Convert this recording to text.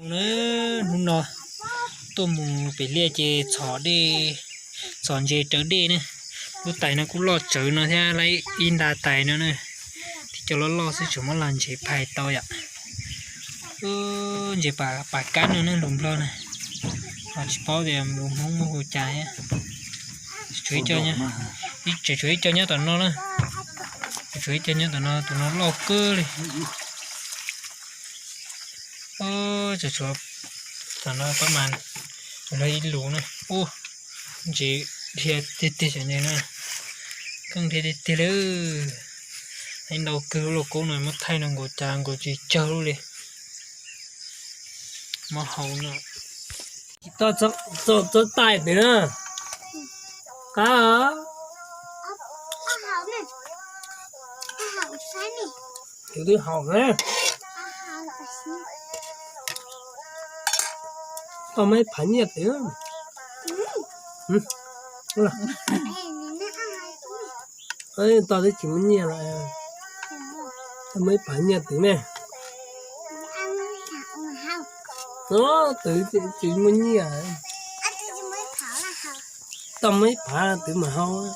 Na, hnub no tuaj mus pem liaj ces txhom dej, txhom ntses raws dej ne. Lub tais no kuj loj tsawv no thiab, lawv ib nta tais no na. Thiab cov loj loj xwb tseem muab los ntses phais tau yom. Ntses pas kab no ne, lus Nplog na. Los tsis paub tias lus Hmoob muab hu cas thiab. Tseem tshuav ib co nyob tom no na. Tseem tshuav ib co nyob tom no, tus no loj kawg li. Tseem tshuav tom no pab mas, los ib lus na. Ub, ntses dhia tiag tiag cov ntses no. Keej dhia tiag tiag li. Ib ntau kawg lub lauj kaub no muab thaij no nkaus cas nkaus tsis tsawg li. Muab hau no. Txhob tais pem na. Qab. Tus twb haus na. Tau muaj ib phav nyiaj twm. Tau twb tsis muaj nyiaj lawm. Tau muaj ib phav nyiaj twm ne. Twm tsis muaj nyiaj. Tau muaj ib phav twm mas haus.